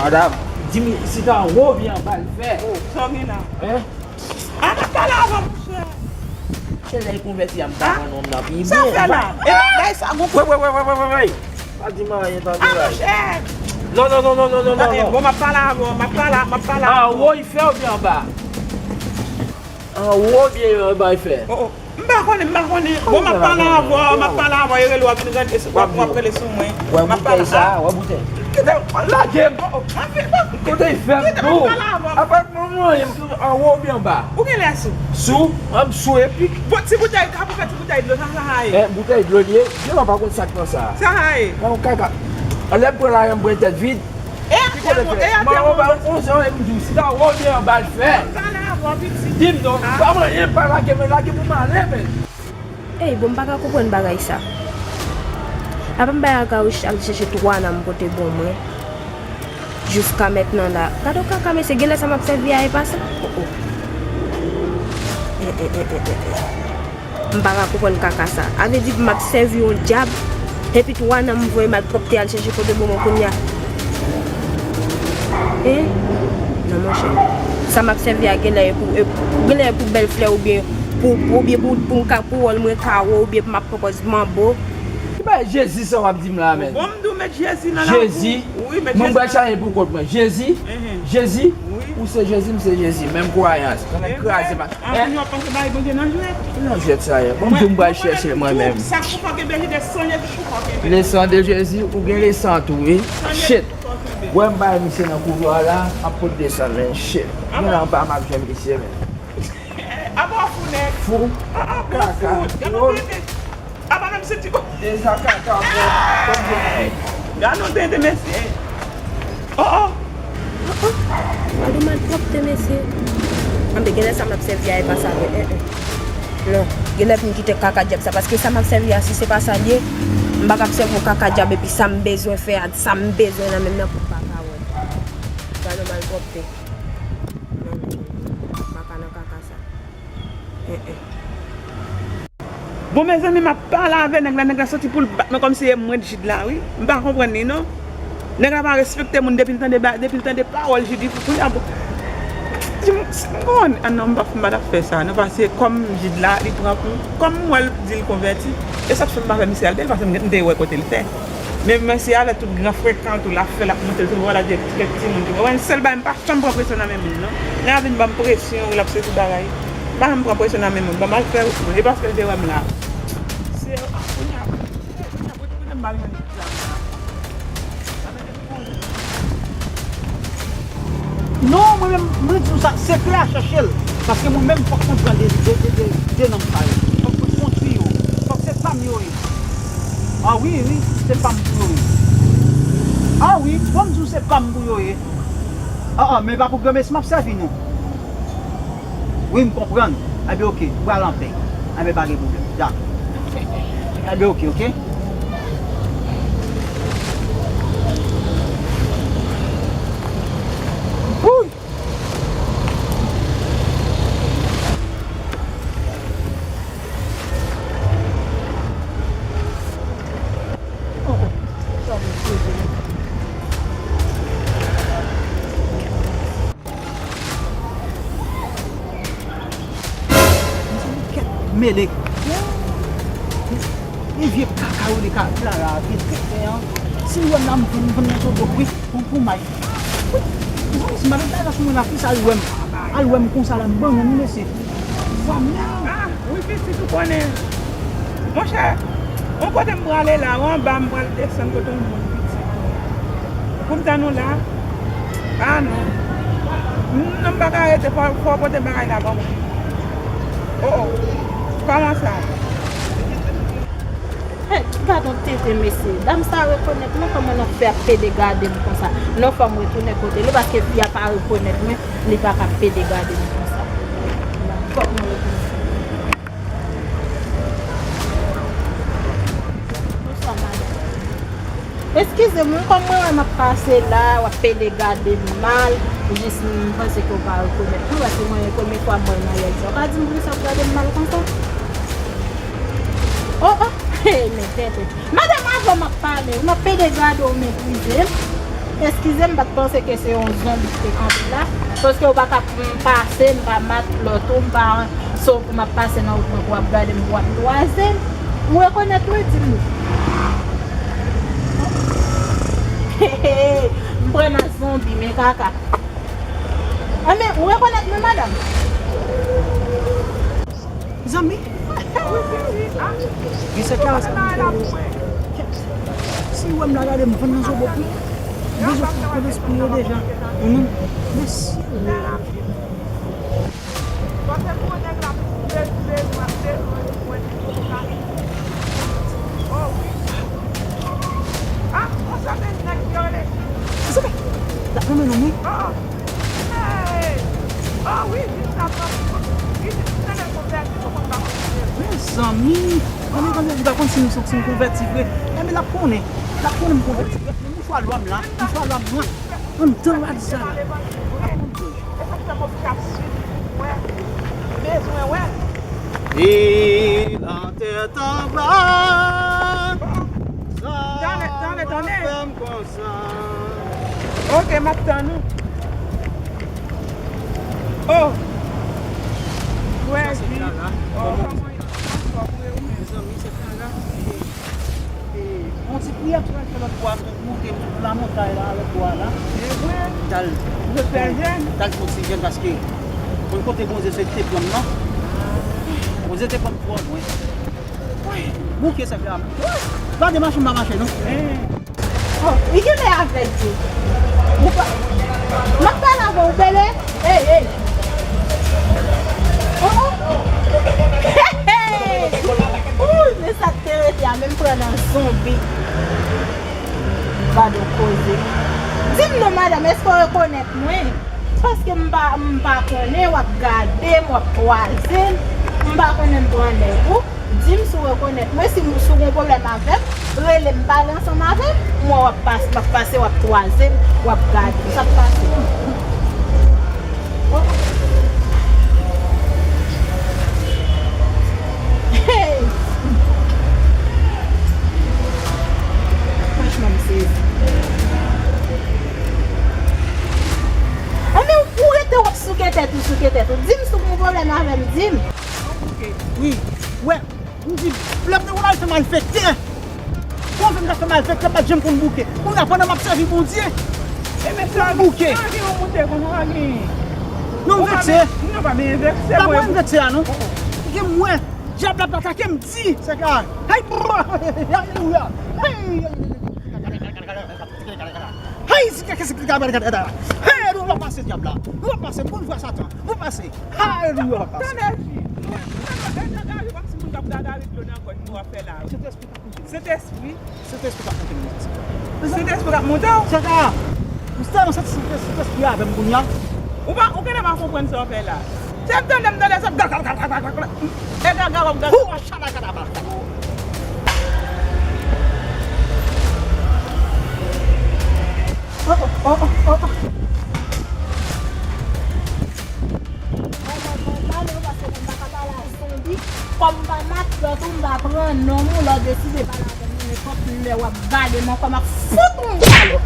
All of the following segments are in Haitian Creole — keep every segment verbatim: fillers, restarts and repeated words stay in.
Madanm, di m si se anwo oubyen anba l fè. Oh, sa w gen la? Hein? A, n ap pale avan, monchè. Se lè l konvèti a, m pa konn nonm nan pi byen. Sa w fè la? E bagay sa gon... Wè, wè, wè, wè, wè, wè, wè. Pa di m anyen, tande. A, monchè. Non, non, non. Bon, m ap pale avan, m ap pale, m ap pale avan. Anwo l fè oubyen anba? Anwo oubyen anba l fè? Oh, oh. M pa konnen, m pa konnen. Bon, m ap pale avè w, m ap pale avè w, e rele w ap vin rele sou, w ap, w ap rele sou mwen. M ap pale a. Wè boutèy sa, wè boutèy. Kite, lage m. Oh, oh, anfen, bon. Kote l fè m tou? Kite m ap pale avè w. Apa m anyen, m tou anwo oubyen anba? Ou genlè sou? Sou, m sou epi. Bon, ti boutèy, ka pou fè ti boutèy dlo, sa, sa, sa ye. Eh, boutèy dlo li ye? Genlè w pa konn sa k nan sa. Sa, sa ye. Bon, kaka. Anlè m pran la, m pran tèt vid. E atè mwen, e atè mwen. Mwen ba yon konsèy, m di w, si ta wè w gen anba l fè. Pale avè w, pitit. Di m non, pa manyen, pa lage, men lage pou m ale, men. Ey, bon, m pa ka konprann bagay sa. Apa m bay Akawich al chèche twa nan m pote bon mwen. Jiska mentnan la. Gade yon kaka, mesye, genlè sa m ap sèvi a e pa sa. Oh, oh. Eh, eh, eh, eh, eh, eh. M pa ka konprann kaka sa. A vle di m ap sèvi yon dyab, epi twa nan m voye malpwòpte al chèche kote bon mwen kounye a. Hein? Non, monchè. Sa m ap sèvi a genlè e pou, e, genlè e pou bèl flè oubyen pou, oubyen pou, pou m ka, pou wòl mwen kawo oubyen pou m ap pran pòz manbo. Ki bagay Jezi sa w ap di m la, men? Bon, m di w met Jezi nan lakou. Jezi? Wi, met Jezi. Mwen m pral chaje pou kont mwen. Jezi? Jezi? Wi. Ou se Jezi, m se Jezi. Menm kwayans. Mwen kraze ma. Anfen, w ap panse bay Bondye nan jwèt? Ki nan jwèt sa ye? Bon, m di w m pral chèche l mwen menm. Sa k pou fè w kenbe Jezi, se san Jezi k pou fè w kenbe. Le sang de Jésus, ou gen le sang tou, wi. Shit. Wè m bay misye nan kouvwa la, m ap pot desann, men shit. Gen anba m ap jwenn misye, men. Apa w fou nèg? Fou. Kaka. Gade yon tenten. Apa menm si ti... Deja kaka, bro. Gade yon tenten, mesye. Oh, oh. Gade yon malpwòpte, mesye. Anben, genlè sa m ap sèvi a e pa sa vre. Eh, eh. Non, genlè pou m kite kaka dyab sa, paske sa m ap sèvi a, si se pa sa l ye, m pa ka ap sèvi yon kaka dyab, epi sa m bezwen fè a, sa m bezwen nan men m nan pou m pa ka wè l. Gade yon malpwòpte. Non, non, non, non. M pa ka nan kaka sa. Eh, eh. Bon, mezanmi, m ap pale avè nèg la, nèg la soti pou l bat mwen kòmsi e mwen t Jid la, wi. M pa konprann li, non. Nèg la pa respekte moun depi l tande ba-, depi l tande pawòl Jid, li fou kounye a, bon. Di m, si m konn, ah non, m pa, m pa t ap fè sa, non, paske kòm Jid la, li pran kou, kòm m wè l di l konvèti, e sa k fè m pa fè misye al, paske m, m te wè kote l fè. Men mesye a, avèk tout gran frekan tou, l ap fè, l ap monte l sou vwa, l ap di kèk timoun ki, wè, sèl bagay, m pa janm pran presyon nan men moun, non. Lè y ap vin ban m presyon, wi, l ap sezi bagay. M pa janm pran presyon nan men moun. Ban m al fè wout mwen. E paske l te wè m la. Se, ah, kounye a, kounye a, kote m ba l jwenn ti dam sa? Non, mwen menm, mwen di w sa, sekrè a chèche l. Paske mwen menm, fòk mwen pran de, de, de, de, de nonm sa yo. Fòk mwen kontwi yo. Fòk se pa m yo ye. Ah wi, wi, se pa m pou yo ye. Ah wi, fò m di w se pa m pou yo ye. Ah, ah, men pa pou granmesi m ap sèvi non. Wi, m konprann. Enben, oke, ou pral anpè. Enben, pa gen pwoblèm. Dakò. Enben, oke, oke. Wouy! Oh, oh. Sa vle poze. Mezanmi, kèt mele. E vye kaka yo li ka la la, vye tenten an. Si w wè m la, m vin, m vin nan toto, wi, pou, pou may. Wi, mezanmi, si madanm ta la sou mwen la, fi sa al wè m. Al wè m konsa la, m ban yon mesye. Vwa m nan. Ah, wi, pitit, ou konnen. Monchè, yon kote m prale la, ou anba m pral desann kote yon moun pitit. Pou m tann ou la? Ah non. Non, m pa ka rete, fò, fò w pote bagay la ban mwen. Oh, oh. Kòman sa? Hey, gad yon tenten, mesye. Dam sa rekonèt mwen, kòman l ap fè ap pede gade m konsa? Non, fò m retounen kote li, paske fi a pa rekonèt mwen, li pa ka pede gade m konsa. Fòk mwen retounen. Bonswa, madanm. Eskize m, wi, kòm mwen wè m ap pase la, w ap pede gade m mal, jis m panse ke w pa rekonèt mwen, paske mwen, e premye fwa m wè w nan rèl sa. Ou ka di m poukisa w ap gade m mal konsa? Oh, oh, hey, men tèt ou. Madanm, avan m ap pale, w ap pede gade w meprize m. Eskize m, m pa t panse ke se yon zonbi ki te kanpe la. Paske ou pa ka pase, m pa mat lòt ou, m pa so pou m ap pase nan wout mwen pou w ap gade m, pou w ap twaze m. Ou rekonèt mwen, di m non. M pran nan zonbi, men kaka. Anben, ou rekonèt mwen, madanm? Zanmi? Gen sèt la, sa m fè. Si w wè m la, gade m vann nan zobop wi. M bezwen fè konesans pou yo deja. Mèsi. Sa fè? L ap renmen nou wi. Mezanmi, mezanmi, li pa konn si m, si m konvèti vre. Enben, l ap konnen. L ap konnen m konvèti vre. Mouchwa lwa m la, mouchwa lwa m nwa. Anndan radza la. L ap konnen. E la tèt anba. Sa fè m konsa. Ok, m ap tann ou. Oh. Wè, Ji. Oh, kòman w ye? Anfòm, wi, ou menm? Mezanmi, se Kara. E, yon ti priyè m sot al fè lòt bò a, m sot monte, m sot lamontay la, lòt bò a la. E vre? M t al, m t al fè oksijèn paske konn kote Bondye sot te pran m nan. Bondye te pran m twò lwen. Bouke sa fè a. Pa de mache m pa mache non. Oh, li genlè avèg tou. Ou pa, m ap pale avè w, Bele. Ey, ey. Oh, oh. Hey, hey. Ouy, men sa k te rete a, menm pran nan zonbi. Gade yon koze. Di m non, madanm, èske w rekonèt mwen? Paske m pa, m pa konnen, w ap gade m, w ap twaze m. M pa konnen m pran nèg ou. Di m si w rekonèt mwen, si w, si w gen pwoblèm avè m, rele m, pale ansanm avè m. Mwen w ap pase, w ap pase, w ap twaze m, w ap gade m. Sa k pase? Hey! Franchman, m sezi. Anben, ou rete w ap souke tèt ou, souke tèt ou. Di m si w gen pwoblèm avè m, di m. Wi, wè, m di, lè m te konn al fè malfektè. Bon, fè m ta fè malfektè, m pa t janm konn bouke. Kounye a, pandan m ap sèvi Bondye, e men sa, m bouke. Sa gen yon moute konsa, pa gen. Non, m vekse. Non, pa gen vekse, pa mwen. Mwen vekse a, non. Gen mwen, dyab la ap atake m, di, se ka. Hey, alelouya. Hey, hey, si kèk, si kèk, hey, nou va pase dyab la. Nou va pase, m konn vwa Satan. Nou pase. Alelouya, pase. Tande, Ji. Tande, tande, tande, kòmsi moun k ap gade avèk dlo nan kò, nou ap fè la. Sentespri k ap monte. Sentespri? Sentespri k ap monte m nan. Sentespri k ap monte w? Se sa. M tèlman santi Sentespri avè m kounye a. Ou pa, ou genlè pa konprann sa w fè la. Se m tande, m tande, se gaga, gaga, gaga, gaga. E gaga, w ap gaga. Hou, achala, gaga, gaga. Oh, oh, oh, oh, oh. Mwen, mwen, mwen, mwen, mwen, paske mwen pa ka pale a zonbi. Kòm m pa mat lòt ou, m pa pran non w, lè w deside pale avè m, nenpòt lè w ap gade m ankò, m ap fout ou yon galòp.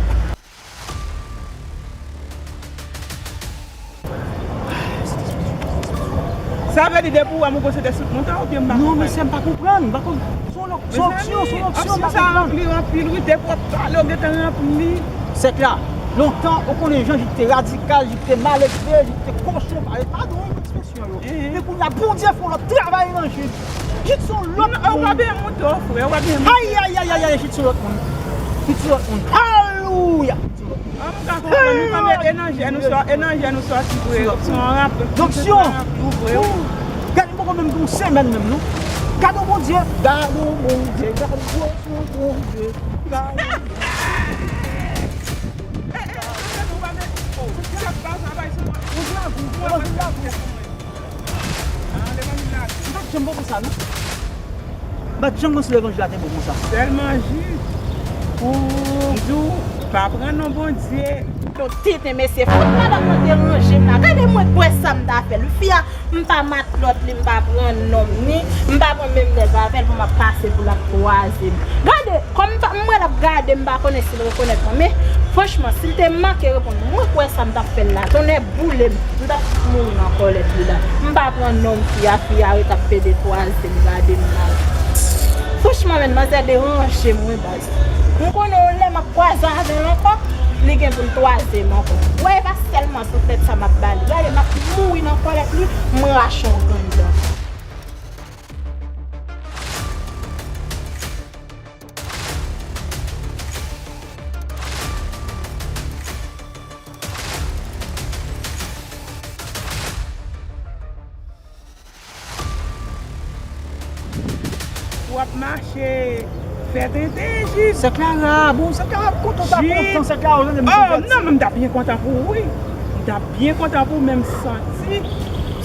Sa vle di depi w wè m ou gon sentespri k monte w oubyen m pa konprann? Non, mesye, m pa konprann, m pa konprann. Se yon, se yon onksyon, se yon onksyon, m pa konprann. Opsyon sa ranpli, ranpli, wi, depi w ap pale, w gentan ranpli. Sèk la, lontan, ou konnen jan Jid te radikal, Jid te maledve, Jid te kochon, pa, padon, wi, pou ekspresyon yo. Men kounye a, Bondye fè yon lòt travay nan Jid. Jid se yon lòt moun. Ou pa byen monte w, frè, ou pa byen monte. Ay, ay, ay, ay, ay, Jid se yon lòt moun. Jid se yon lòt moun. Alelouya! An, m ka konprann, nou tande e nan jè nou sò-, e nan jè nou sòti vre. Opsyon an rap. Opsyon. Gade, m poko menm gen yon semèn menm, non. Gade yon Bondye, gade yon Bondye, gade yon Bondye, gade yon Bondye. Eh, eh, eh, nou pa met, oh, sa pa travay sou mwen. Bondye a gou, Bondye a gou. Ah, levanjil la. M pa t janm panse sa, non. M pa t janm panse levanjil la te bon konsa. Sèlman Jid. Oh. M di w, pa pran non Bondye. Yon tenten mesye, fout madanm nan deranje m la. Gade mwen kwè sa m ta fè l. Fi a, m pa matlòt li, m pa pran nonm ni, m pa pran menm lèz avè l pou m ap pase pou l ap kwaze m. Gade, kòm m pa, m wè l ap gade m, m pa konnen si l rekonèt mwen, men franchman, si l te manke reponn mwen, mwen kwè sa m t ap fè l la. Tonnè boule m, m t ap mouri nan kòlèt li la. M pa pran nonm fi a, fi a ret ap pede kwaze m, gade m mal. Franchman, men, manzè deranje m, wi, baz. M konnen yon lè m ap kwaze avè l ankò, li gen pou l kwaze m ankò. Wè, e pa sèlman pou tèt sa m ap ba li. Gade, m ap mouri nan kòlèt li, m rache yon grenn dan. W ap mache fè tenten jis. Sè Clara, bon, Sè Clara, kontan w ta kontan, Sè Clara, ou tande m. Oh, non, men m t ap byen kontan pou ou, wi. M t ap byen kontan pou ou, men m santi.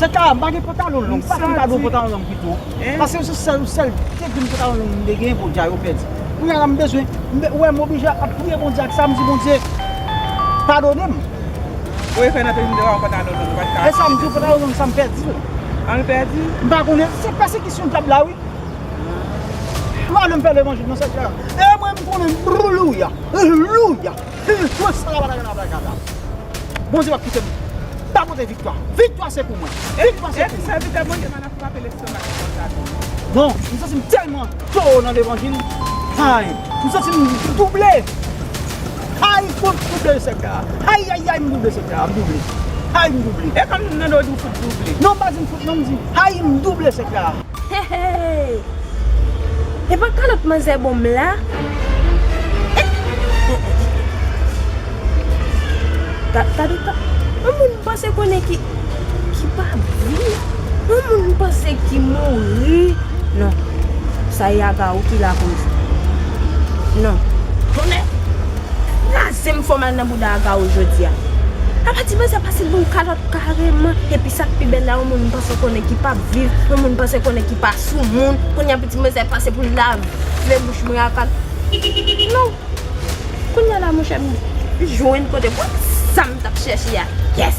Sè Clara, m pa gen pantalon long, m pa fin kado pantalon long pito. Paske se sèl, sèl de grenn pantalon long m te gen, Bondye a, yo pèdi. Kounye a la, m bezwen, m be-, wè, m oblije ap priye Bondye ak sa, m di, Bondye, padone m. Ou e fè nan peyi m te ba w pantalon long, ou pa t ka. E sa m di w, pantalon long sa m pèdi l. An l pèdi? M pa konnen, se pèsekisyon dyab la, wi. Mwen ale m fè levanjil nan sèk la. E mwen m konnen, louya, louya, louya, salabalabalabala. Bondye p ap kite m pa pote viktwa. Viktwa se pou mwen. Viktwa se pou mwen. Sèvitè Bondye, m ap frape lestomak konsa tou. Non, m santi m tèlman towo nan levanjil. Ay, m santi m double. Ay, fout double sèk la. Ay, ay, ay, m double sèk la, m double. Ay, m double. E kòm nan do di w fout double. Non, m pa di m fout, non, m di, ay, m double sèk la. Hey, hey. E pa kalòt manzè bon m la? Gade, yon moun m panse konnen ki, ki pa viv. Yon moun m panse ki mouri. Non, sa e Agawou ki lakoz. Non. Tonnè! Kraze m fò m al nan bouda Agawou jodi a. Apa ti manzè pase l bon kalòt kareman. Epi sa k pi bèl la, yon moun m panse konnen ki p ap viv, yon moun m panse konnen ki pa sou moun. Kounye a pou ti manzè pase pou l lave bouch mwen ak al. Non. Kounye a la, monchè, m jwenn kote m wè sa m t ap chèche a. Yes!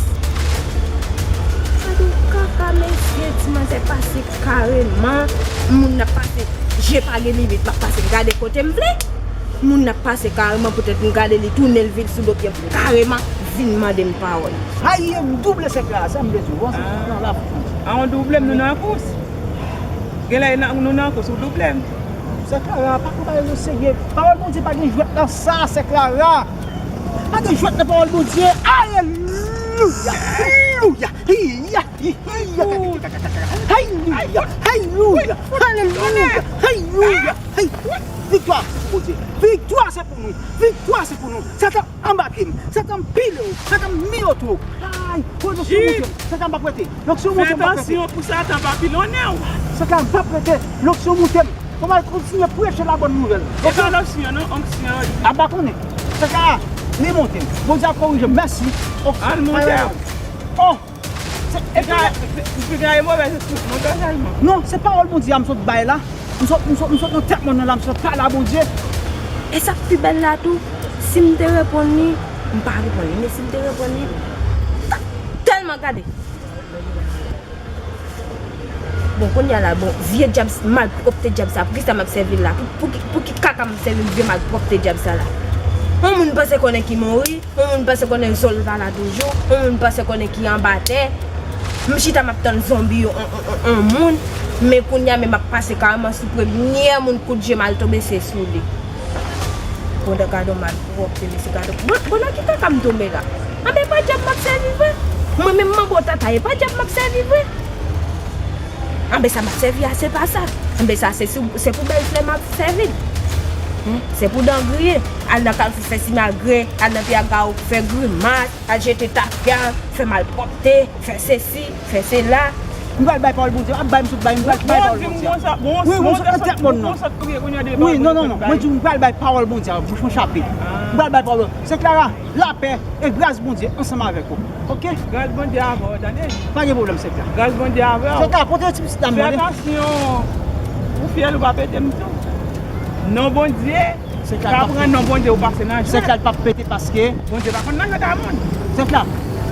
Gade yon kaka, mesye, ti manzè pase kareman. Moun nan pase, je pa gen limit, m ap pase, m gade kote m vle. Moun nan pase kareman, poutèt m gade li, tounen l vin sou do pye m kareman, vin mande m pawòl. Ay, m double sèk la, sa m vle di w, bon, se nan la fout. A, yon double m, nou nan kous. Genlè nou nan kous, ou double m. Sè Clara, pa konpare yo serye. Pawòl Bondye pa gen jwèt nan sa, sè Clara. Pa gen jwèt nan pawòl Bondye. Alelouya! Alelouya! Alelouya! Alelouya! Alelouya! Alelouya! Viktwa se pou Bondye. Viktwa se pou nou. Viktwa se pou nou. Satan anba pye m. Satan pile w. Satan miyote w. Ay, pran onksyon monte m. Satan m p ap rete. Onksyon monte m, m p ap rete. Fè atansyon pou Satan pa pilonnen w. Satan m p ap rete. Onksyon monte m. Fò m al kontinye preche labòn nouvèl. E pa onksyon non, onksyon. A m pa konnen. Satan li monte m. Bondye ap korije m. Mèsi. Onksyon. Al monte w. Oh. Se, epi, epi gaye movèz espri pou mwen pèsonèlman. Non, se pawòl Bondye a m sot bay la. M sot, m sot, m sot nan tèt mòn nan la, m sot pale a Bondye. E sa k pi bèl la tou, si m te reponn li, m pa reponn li, men si m te reponn li, m t ap tèlman gade. Bon, kounye a la, bon, vye dyab, malpwòpte dyab sa, poukisa m ap sèvi l la? Pou, pou ki, pou ki kaka m sèvi vye malpwòpte dyab sa la? Yon moun panse konnen ki mouri, yon moun panse konnen zò l pa la toujou, yon moun panse konnen ki anba tè. M chita m ap tann zonbi yon, yon, yon, yon, yon moun, men kounye a men m ap pase kareman sou premyè moun kout je m al tonbe se sou li. Bon, gade yon malpwòpte, mesye, gade. Bon, bon, nan ki kaka m tonbe la? Anben, e pa dyab m ap sèvi vre. Mwen menm manbo tata, e pa dyab m ap sèvi vre. Anben, sa m ap sèvi a, se pa sa. Anben, sa, se sou, se pou bèl flè m ap sèvi l. Hen? Se pou dan griyen. Al nan kafou fè simagre, al nan pye Agawou fè grimas, al jete tafya, fè malpwòpte, fè sesi, fè sela. M pral bay pawòl Bondye, ap bay m sot bay, m pral bay pawòl Bondye. Wi, m sot nan tèt mòn nan. Wi, non, non, non. Mwen di w, m pral bay pawòl Bondye a, bouch mwen chape. M pral bay pawòl Bondye. Sè Clara, lapè e gras Bondye ansanm avèk ou. Oke? Gras Bondye avè w, tande? Pa gen pwoblèm, sè Clara. Gras Bondye avè w. Sè Clara, pote ti pitit la m mande. Fè atansyon. Ou fyèl ou pa pete m tou. Non Bondye. Pa pran non Bondye ou pase nan jwèt. Sèk la l p ap pete paske Bondye pa konn nan jwèt a moun. Sèk la,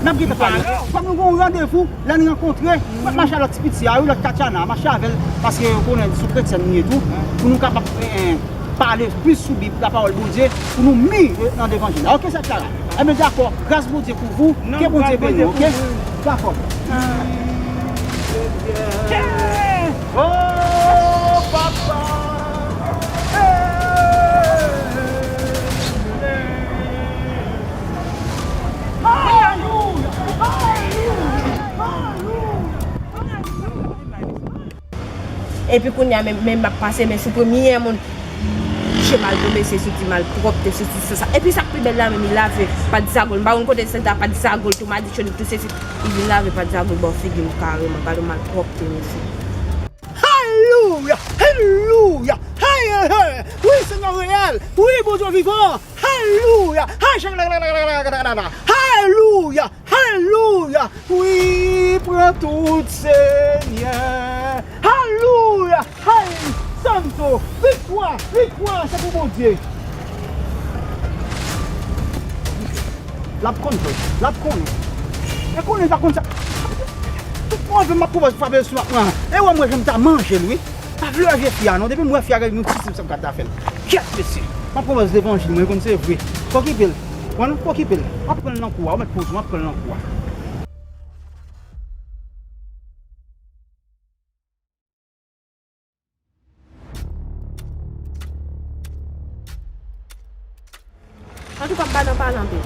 n ap gentan pale. Fòk nou gen yon randevou, lè n rankontre, m ap mache a lòt ti piti a wi, lòt Katyana, mache avè l, paske yo konnen sou kretyèn li ye tou, pou nou kapab, eh, pale plis sou Bib, lapawòl Bondye, pou nou mi nan levanjil la. Oke, sèk la. Enben, dakò, gras Bondye kouvri w, ke Bondye beni w, oke? Dakò. Oh, papa. Epi kounye a menm, menm m ap pase men sou premye moun. Je mal tonbe, se soti malpwòpte, soti sa, sa. Epi sa k pi bèl la menm, li lave, pa t zagol. M pa konn kote sèk la pa t zagol, tou madichon, tou sesi. Li vin lave pa t zagol bò figi m kareman. Gade malpwòpte, mesye. Alelouya! Alelouya! Hey, hey, hey! Wi, Senyè reyèl! Wi, Bondye vivan! Alelouya! Hey, alelouya! Alelouya! Wi, pran tout, Senyè! Alelouya! Hey, santo! Viktwa! Viktwa! Se pou Bondye! L ap konn jwe. L ap konnen. E konnen l pa konn sa. Tout move m ap pwopòze frape l sou m ap pran. E wè m wè jan m ta manje l wi. Pa vle wè vye fi a non. Depi m wè fi a gen yon ti sip sa m ka ta fè l. Kyèt mesye. M ap pwopòze levanjil mwen, konn se vre. Okipe l. Wè non, okipe l. M ap pran l nan kou a. Ou mèt poze w, m ap pran l nan kou a. Antouka, m pa nan pale anpil.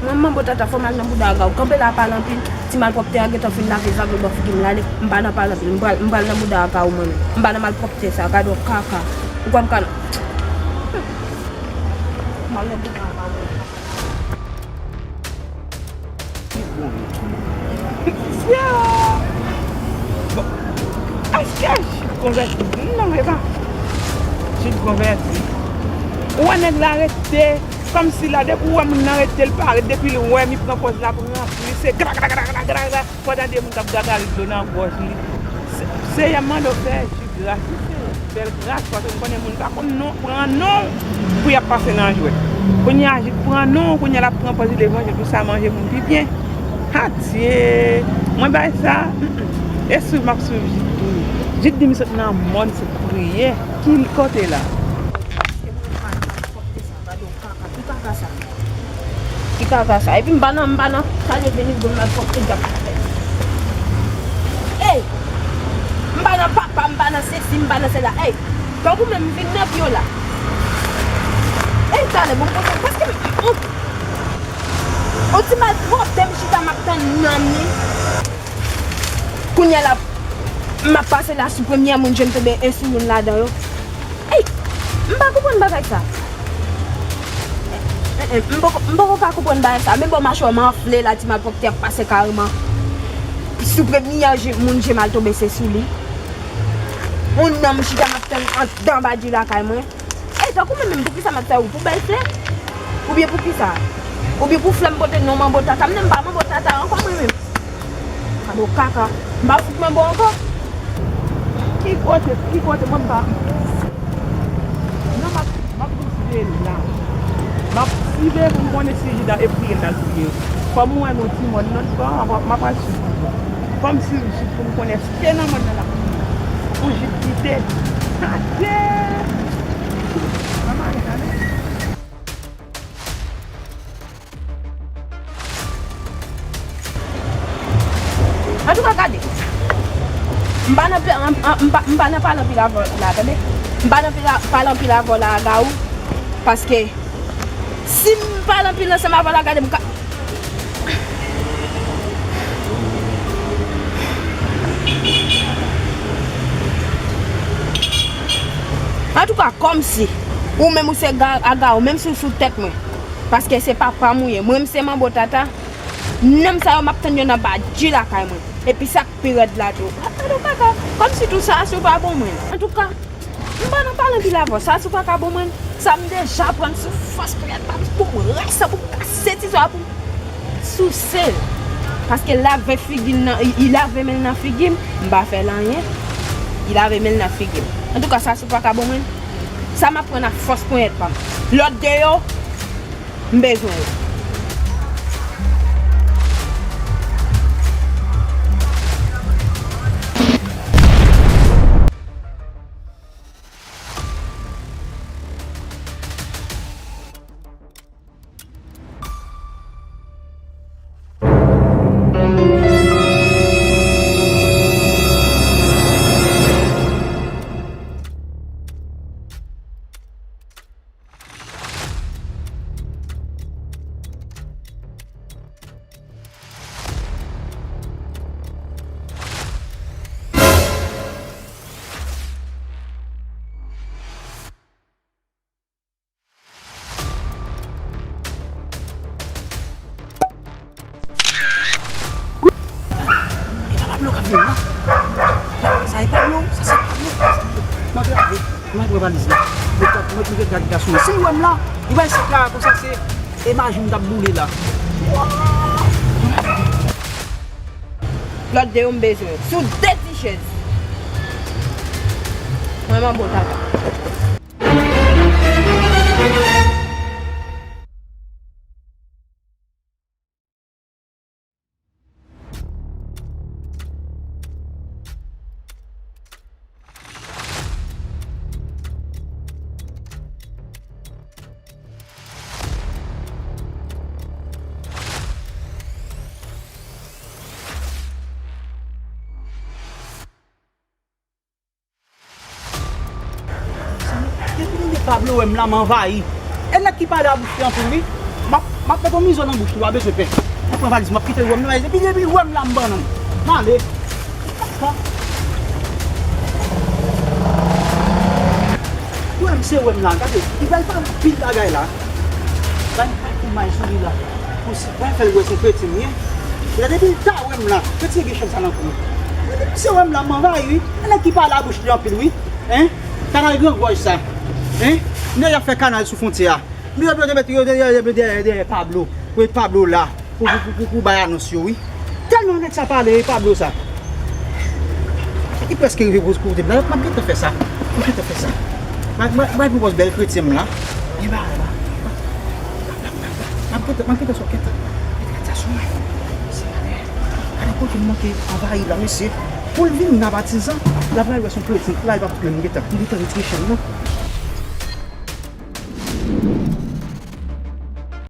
Mwen, manbo tata, fò m al nan bouda Agawou. Kanpe la, pale anpil. Ti malpwòpte a gentan fin lave zagol bò figi m la, ale. M pa nan pale anpil. M pral, m pral nan bouda Agawou mwen menm. M pa nan malpwòpte sa. Gade yon kaka. Ou kwè m ka nan. M al nan bouda Agawou. Bon. Èske Jid konvèti? Non, e pa Jid konvèti. Ou wè nèg la rete, kòmsi la, depi ou wè moun nan rete, l pa ret, depi l wè m, li pran pòz la pou ranpli, se gra, gra, gra, gra, gra, gra. Pandan de moun k ap gagarit dlo nan gòj li. Se-, Seyè m mande w fè Jid gras, wi, Seyè. Fè l gras, paske m konnen moun pa konn non, pran non pou y ap pase nan jwèt. Kounye a, Jid pran non, kounye a, l ap pran pòz levanjil pou sa manje moun pi byen. Adye! Mwen bay sa, mm, mm. E swiv m ap swiv Jid tou. Jid di m sot nan mòn, sot priye. Ki kote la? Ki kaka sa? Ki kaka sa? Epi m pa nan, m pa nan. Sa je vini bon malpwòpte gap. Ey! M pa nan papa, m pa nan sesi, m pa nan sela. Ey! Tankou menm m vin nan pye w la. Ey, talè, bon, konsa, paske m, m, on ti malpwòpte, m chita, m ap tann nanm li. Kounye a la, m ap pase la sou premye moun je m tonbe e sou youn ladan yo. Ey, m pa konprann bagay sa. Eh, eh, m poko, m poko ka konprann bagay sa. Men bò machwè m anfle la, ti malpwòpte ap pase kareman. Sou premye je, moun je m al tonbe se sou li. On nanm chita m ap tann anba di lakay mwen. Ey, tankou mwen menm, poukisa m ap fè ou? Pou bèl flè? Oubyen poukisa? Oubyen pou flè m pote non manbo tata? M menm pa manbo tata ankò mwen menm. Gade w kaka. M pa fout manbo ankò. Ki kote, ki kote mwen m pa. Non, m ap, m ap siveye la. M ap siveye pou m konnen si Jida e priye l al priye. Kòm ou wè nou ti mòn nan, m ap, m ap al swiv. Fò m swiv Jid pou m konnen èske nan mòn nan l ap priye. Pou Jid kite. Adye! Manman, ale. Antouka, gade. M pa nan pla-, m, m, m pa, m pa nan pale anpil avè w la, tande. M pa nan pila-, pale anpil avè w la, Agawou. Paske, si m pale anpil ansanm avè w la, gade, m ka, Antouka, kòmsi ou menm ou se ga-, Agawou, menm si w sou tèt mwen, paske se papa m ou ye, mwen m se manbo tata, nanm sa yo m ap tann yo nan badji lakay mwen. Epi sa k pi rèd la tou, ap gade w kaka, kòmsi tou sa a sou pa bon mwen. Antouka, m pa nan pale anpil avè w, sa a sou pa ka bon mwen. Sa m deja pran soufrans pou y al pa m pou rès pou m kase ti zo a pou m souse l. Paske l lave figi l nan, li, li lave men l nan figi m, m pa fè l anyen. Li lave men l nan figi m. Antouka, sa sou pa ka bon mwen. Sa m ap pran ak fòs ponyèt pa m. Lòt de yo, m bezwen yo. E pa Pablo k ap vin la. Sa e Pablo, sa se Pablo. Mwen grave, mwen pran valiz la. Mwen mete gad gason an. Si l wè m la, li bay sèk la konsa se e maji m t ap boule la. Lòt de yo m bezwen. Sou de ti chèz. Mwen manbo tata. Depi lè Pablo wè m la, m anvayi. E nèg ki pale a bouch li anpil, wi. M ap, m ap met yon mizo nan bouch li, w a bezwen pè. M ap pran valiz, m ap kite l wè m la. Depi, depi l wè m la, m bannann. M ale. Ou wè misye wè m la, gade, li pral fè anpil bagay la. Bay m pati may sou li la. Pou si, bay fè l wè se kretyen m ye. Depi l ta wè m la, kretyen gen chèn sa nan kou. Depi misye wè m la, m anvayi, wi. E nèg ki pale a bouch li anpil, wi. Hein? Kanal Gran Gòj sa. Hein? Nèg y ap fè kanal sou fwontyè a. Yo, yo, yo, yo, yo, yo, dèyè, dèyè Pablo. Wi, Pablo la. Pou, pou, pou, pou, pou bay anons yo, wi. Tèlman nèg sa pale, Pablo sa. Li prèske rive pou kote m la. M ap gentan fè sa. M ap gentan fè sa. M ap, m ap, m ap pran pòz bèl kretyen m la. Li ba la. M ap gentan, m ap gentan sòt kèt. Kèt sa sou mwen. Gade kote m manke anvayi la, mesye. Pou l vin nan patizan, l ap pral wè se yon kretyen. La, li p ap menm gentan. M gentan retire chèn nan.